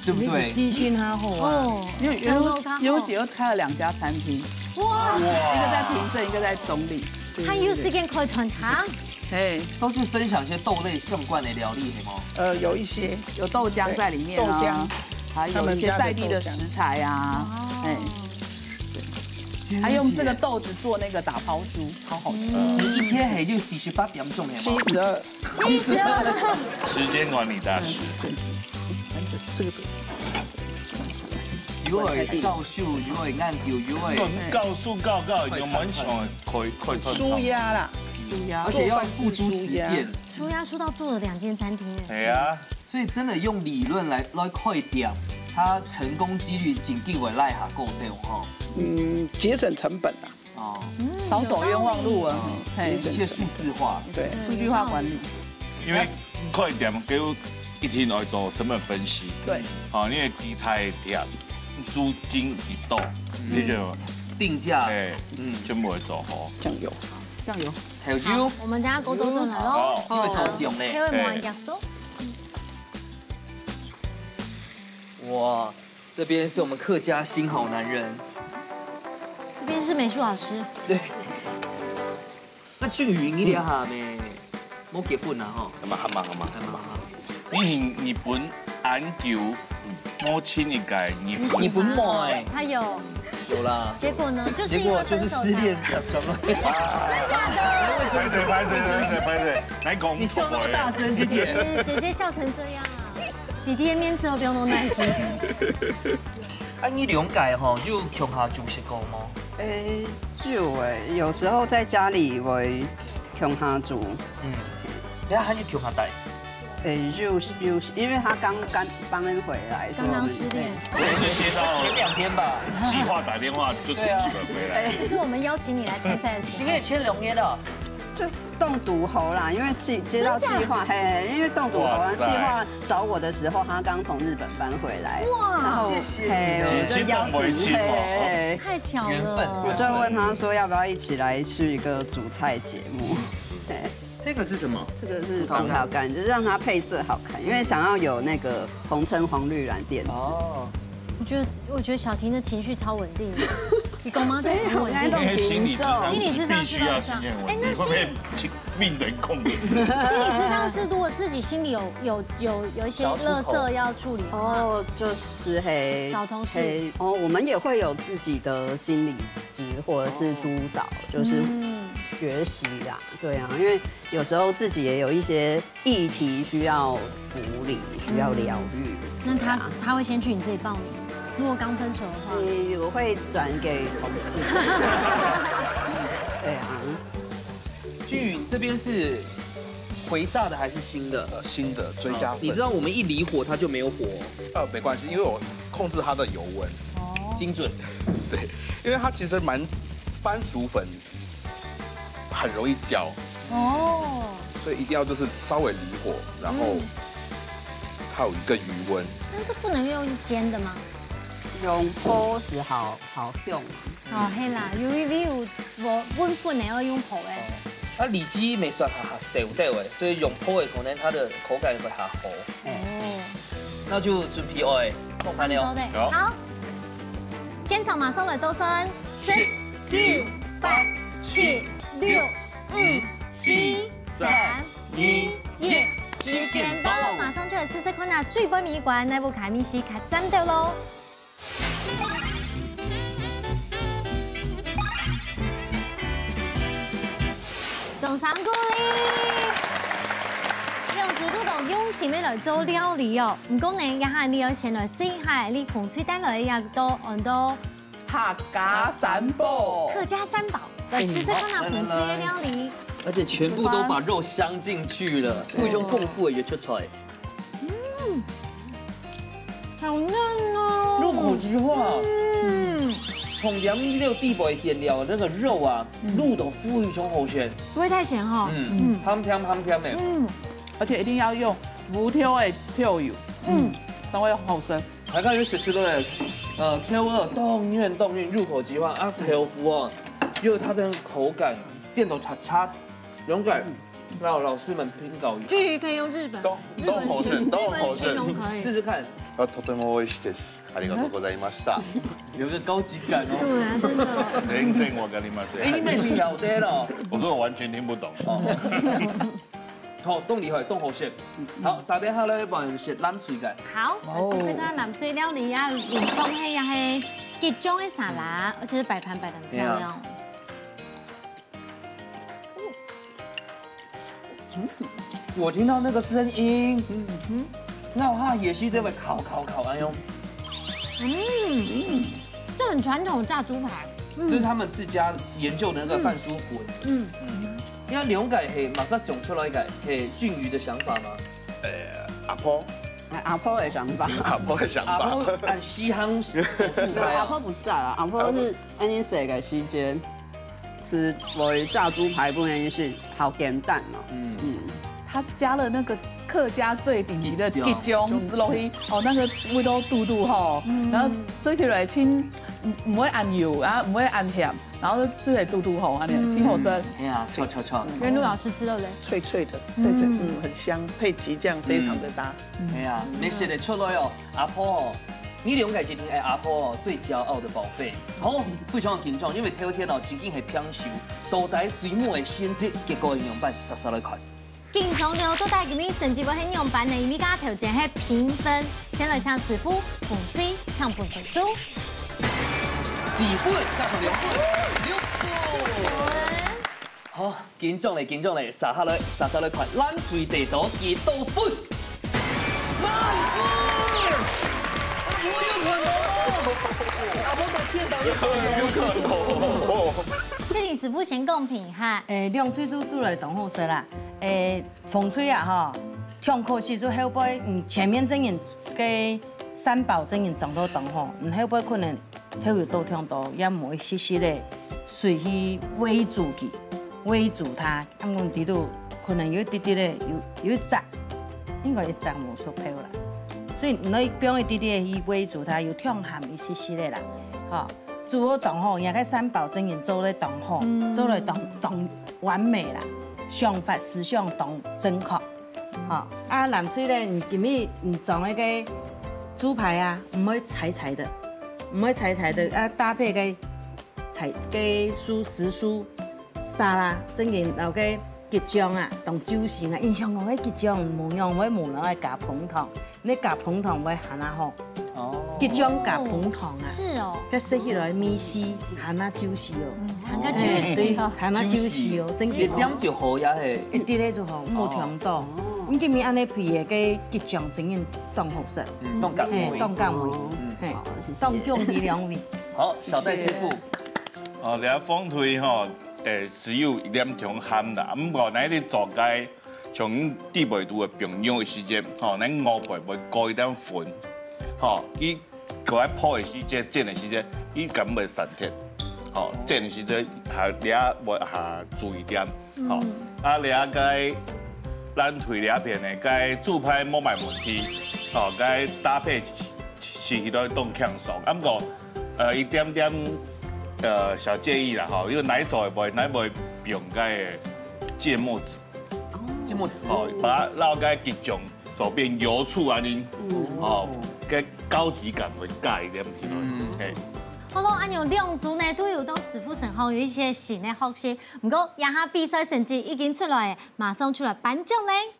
對不對？記性很好啊。哦，因為，因為，然後他，因為我姐夫開了兩家餐廳，哇！一個在平鎮，一個在中壢。對，對，對。還有時間開餐廳？ 嘿。都是分享一些豆類相關的料理，係嗎？呃，有一些。有豆漿在裡面啊，對，豆漿，還有一些在地的食材啊，他們家的豆漿。哎，對。還用這個豆子做那個打拋豬，超好吃。嗯。你一天係就四十八點鐘，係嗎？七十二。七十二。時間管理大師。嗯，對，對，對。這個，這個。又愛教授，又愛研究，又愛，教授教教，有蠻想開，開餐廳。舒壓啦。 舒壓。而且要付諸實踐。舒壓舒到做了兩間餐廳哎。哎呀。所以真的用理論來，來開店，它成功機率真个會拉較高，對吼？嗯，節省成本啊。哦。嗯，少走冤枉路啊。有道理。嘿。一切數字化。對。數據化管理。因為開店就一定愛做成本分析。對。哦，你个地態店，租金幾多，嗯。你就定價。哎，嗯。全部會做好。醬油。 醬油。還有酒。好，我們等下鍋都轉來咯。好。因為做醬呢。開胃無結束。哇，這邊是我們客家新好男人。這邊是美術老師。對。那俊宇，你這下呢？ 無結婚啊吼？好嘛，好嘛，好嘛。好嘛，好嘛。你去日本恁久，無親一個日本。日本妹。他有。有啦。結果呢？就是因為分手的。結果就是失戀，怎麼了？真的假的？為什麼？歹勢，歹勢，歹勢，歹勢。來講。你笑那麼大聲，姐姐。姐姐笑成這樣，弟弟的面子都不用弄那一邊。啊，你兩個吼，有共下煮食過嗎？誒，有誒，有時候在家裡會共下煮。嗯，你還有共下帶？誒，有，有，因為他剛，剛搬回來，剛剛失戀。所以，對。我是接到前兩天吧。計劃打電話就從日本回來。對啊。就是我們邀請你來參賽的時候。今天也簽兩年了。就冻毒猴啦，因为企接到企划，嘿，因为冻毒猴啊，企划找我的时候，他刚从日本搬回来，哇，然后谢谢，嘿，我就邀请，嘿，太巧了，我就问他说要不要一起来去一个主菜节目，对。这个是什么？这个是葡萄干，就是让它配色好看，因为想要有那个红橙黄绿蓝靛紫。哦，我觉得我觉得小婷的情绪超稳定的，你懂吗？对，很稳定。因为心理智商，心理智商是必须要训练我，哎，那你会不会命人控制？心理智商是如果自己心里有有有有一些垃圾要处理的话，哦，就是嘿，找同事嘿，哦，我们也会有自己的心理师或者是督导，就是学习啦，对啊，因为有时候自己也有一些议题需要处理，需要疗愈。那他他会先去你这里报名，如果刚分手的话，我会转给同事。对啊，俊宇这边是回炸的还是新的？呃，新的追加粉。你知道我们一离火它就没有火，呃，没关系，因为我控制它的油温。精准。对，因为它其实蛮番薯粉很容易焦，哦，所以一定要就是稍微离火，然后它有一个余温。那这不能用煎的吗？用烰是好好用。哦，嘿啦，有一位有我温粉的要用烰的。啊，里脊没算哈哈熟掉哎，所以用烰的可能它的口感会哈好。哦，那就准备哦，看看了。好，现场马上来倒算，十、九、八、七、六、五、四、三、二、一，时间到，马上就来试试看啊，最尾一关，哪部卡米西卡赞的喽？掌声鼓励！用足夠用心的来做料理哦。毋過呢，這下你要先來試一下，你紅隊帶來个這道安到客家三寶，客家三寶，來試試看啊，紅隊的料理。而且全部都把肉镶进去了，非常豐富的一个出菜。好嫩哦，入口即化。嗯，从两米六地板填料那个肉啊，入到非常好鲜。不会太咸哈。嗯，香香香香的。嗯，而且一定要用無挑的挑油，嗯，才會好食。大家有食出來，呃，挑个當嫩當嫩，入口即化啊，豆腐哦，就它的口感，煎到脆脆，勇敢，让老师们品搞一下。至于可以用日本，都都好吃，都好吃日本形。容可以。试试看，あ、とても美味しいです。ありがとうございました。有个高级感哦。对啊，真的。全然わかりません。哎，你们听晓得了。我说我完全听不懂。好，當厲害，當好食。好，下底下來換食藍隊个。好，試試看藍隊料理啊，有上黑也係桔醬个沙拉，而且是擺盤擺得很漂亮。我聽到那個聲音，嗯哼，那我也是這位烤烤烤，哎呦，嗯，這很傳統的炸豬排，這是他們自家研究的那個番薯粉。嗯，因為兩個係馬上想出來个係俊宇的想法嗎？阿婆，阿婆的想法，阿婆的想法。阿婆按西行做豬排啊，阿婆不在啊，阿婆是安尼食个時間，是會炸豬排本來是好簡單嘛。嗯嗯，他加了那個客家最頂級的桔醬落去，哦，那個味道嘟嘟吼，然後食起來清，毋毋會恁油啊，毋會恁甜，然後食起來嘟嘟吼，安尼清好食。哎呀，錯錯錯，跟陸老師吃了嘞，脆脆的，脆脆，嗯，很香，配桔醬非常的搭。哎呀，美食的出來哦，阿婆哦，你兩個一定係阿婆哦最驕傲的寶貝。好，非常緊張，因為頭天哦，正經係平手，到底最尾个選擇結果係仰般，煞煞來看。緊張了，到底今日成績會係仰般呢？因為頭前係評分，先來請師傅紅隊請分分數。四分，加上兩分，六分。好，緊張咧，緊張咧，續下來，續下來看，藍隊得到幾多分？滿分！阿婆有看到無？阿婆在片頭有看到無？請師傅先公平一下，誒，兩隊都煮來當好食啦。誒，紅隊啊吼，上可惜就後背，嗯，前面正經个三寶正經裝到當好，嗯，後背可能豆油倒忒多，也無一息息个水去煨煮佢。圍住佢，恁樣裡肚可能有一滴滴个，有，有一隻，應該一隻無熟透啦。所以你可以放一滴滴个去圍住佢，有忒鹹一息息个啦。吼，煮好當好，若个三寶真經做得當好，做得當，當完美啦，想法思想當正確。吼，啊，藍隊咧，你今日你裝个豬排啊，毋會柴柴个，毋會柴柴个，啊，搭配个 菜，个素，時蔬、沙拉，正經摎个桔醬啊，當juicy啊。印象講个桔醬無用，會無人愛加紅糖，你加紅糖會還較好。哦。桔醬加紅糖啊，是哦。該食起來味緒還較juicy哦。嗯，還較juicy哦。還較juicy哦，正經哦。一點就好呀嘿。一滴仔就好，無忒多。哦。你今日恁樣配个桔醬正經當好食。嗯，當合味。嘿，當合味。嗯。嘿，好，謝謝。當恭喜兩位。好，小戴師傅。 哦，這火腿吼，誒，只有一點點鹹啦。毋過，若你做該像底背肚个平肉个時節，吼，若外背會裹一點粉，吼，佢過來泡个時節、煎个時節，佢敢會散忒，吼，煎个時節還你愛會較注意點，吼。啊，你該藍隊這片呢，該豬排無麼問題，吼，該搭配 食起來當輕鬆。啊，毋過，呃，一點點，呃，小建議啦，吼，因為若做个話，若會用該个芥末子，芥末子。吼，把它摎該桔醬做變油醋恁樣，嗯。吼，該高級感會加一點起來。嗯。嘿。好咯，恁樣兩組呢，都有到師傅身上有一些新个學習。毋過，這下比賽成績已經出來， 馬上出來頒獎咧。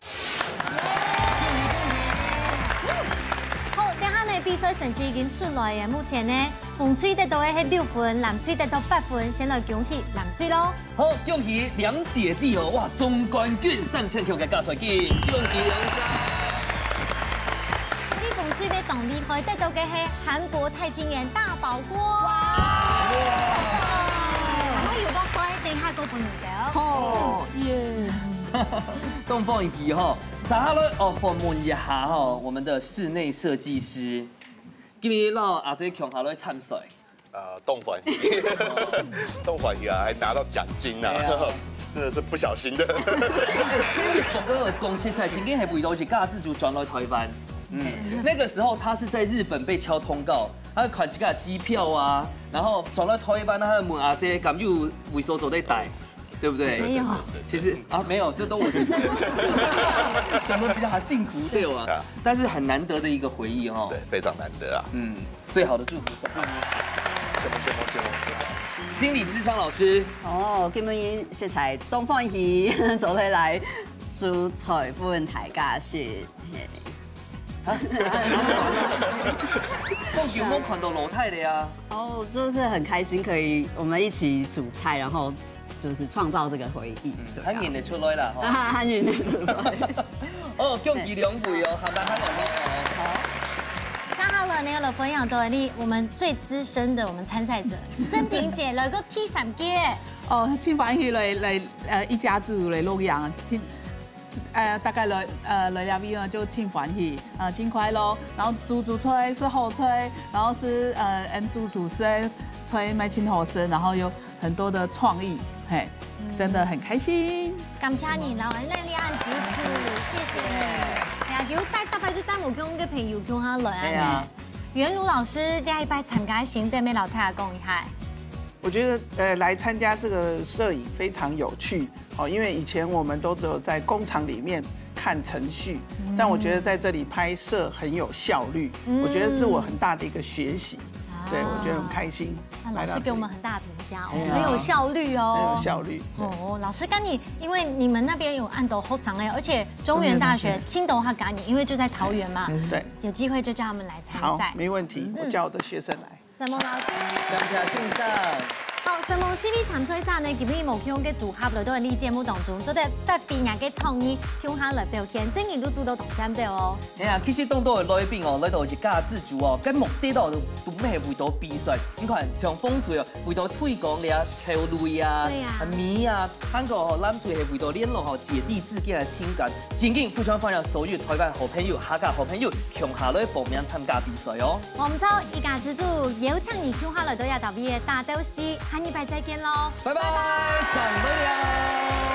好，這下呢，比賽成績已經出來了。目前呢，紅隊得到个係六分，藍隊得到八分，先來恭喜藍隊咯。好，恭喜兩姐弟哦，哇，總冠軍三千塊个加菜金，恭喜兩儕。你紅隊也當厲害，得到个係韓國鈦金岩大寶鍋。哇！然後有個乖，等一下過分你的哦。哦，耶！ 當歡喜吼，接下來哦，訪問一下吼，我們的室內設計師，今日摎阿姐共下來參賽。呃，當歡喜，當歡喜啊，還拿到獎金啊，對啊。真的是不小心的。所以哥哥講實在，真經係為到一家之煮轉來台灣。嗯，那個時候他是在日本被敲通告，他要看這個機票啊，然後轉來台灣，他要問阿姐敢有位所做得待。 對不對？沒有。其實啊，沒有，這都我是講的比較還辛苦，對吧？啊。但是很難得的一個回憶哦。對，非常難得啊。嗯，最好的祝福送給你。什麼，什麼，什麼，什麼？心理諮商老師。哦，今日實在當歡喜，做得來煮菜分大家食。嘿。啊？講有無看到老太太啊？哦，就是很開心可以我們一起煮菜，然後 就是創造這個回憶。嗯，對啊。還認得出來啦，吼。還認得出來。哦，恭喜兩位哦，下擺還有你哦。好。接下來呢，來分享到你，我們最資深的我們參賽者，曾萍姐來個第三屆。哦，真歡喜來，來，呃，一家之煮來錄影，真，呃，大家來，呃，來這位呢，就真歡喜，呃，真快樂。然後煮，煮出來係好菜，然後係，呃，俺主廚師个菜乜真好食，然後又 很多的創意，嘿，嗯。真的很開心。感謝你，老人能力很支持，謝謝你。哎呀，有帶，大概就帶無共个朋友共下來啊。對啊。袁如老師，這一擺參加心得乜摎大家講一下。我覺得，呃，來參加這個攝影非常有趣，哦，因為以前我們都只有在工廠裡面看程序，嗯。但我覺得在這裡拍攝很有效率，嗯。我覺得是我很大的一個學習，啊。對，我覺得很開心。 那老師給我們很大的評價哦，哎呀。很有效率哦。很有效率，對。哦，老師，該你，因為你們那邊有恁多學生哎，而且中原大學、中原大學。青島客家人，因為就在桃園嘛，嗯。對。有機會就叫他們來參賽。好，沒問題，嗯。我叫我的學生來。承蒙老師。感謝先生。好，承蒙四位參賽者呢，今日無共个組合來到𠊎等節目當中，做得發揮若个創意，共下來表現，真人都做到當讚的哦。 哎呀，其實當多个來賓哦，來到一家之煮哦，該目的都，都毋係為到比賽。你看，像紅隊哦，為到推廣這口味啊，對呀。啊，米啊，還過吼，藍隊係為到聯絡吼，姐弟之間个情感。真經非常歡迎所有台灣好朋友、客家好朋友，共下來報名參加比賽哦。無毋著，一家之煮邀請你共下來到這搭位个大鬥西，還禮拜再見囉，拜拜，轉會了。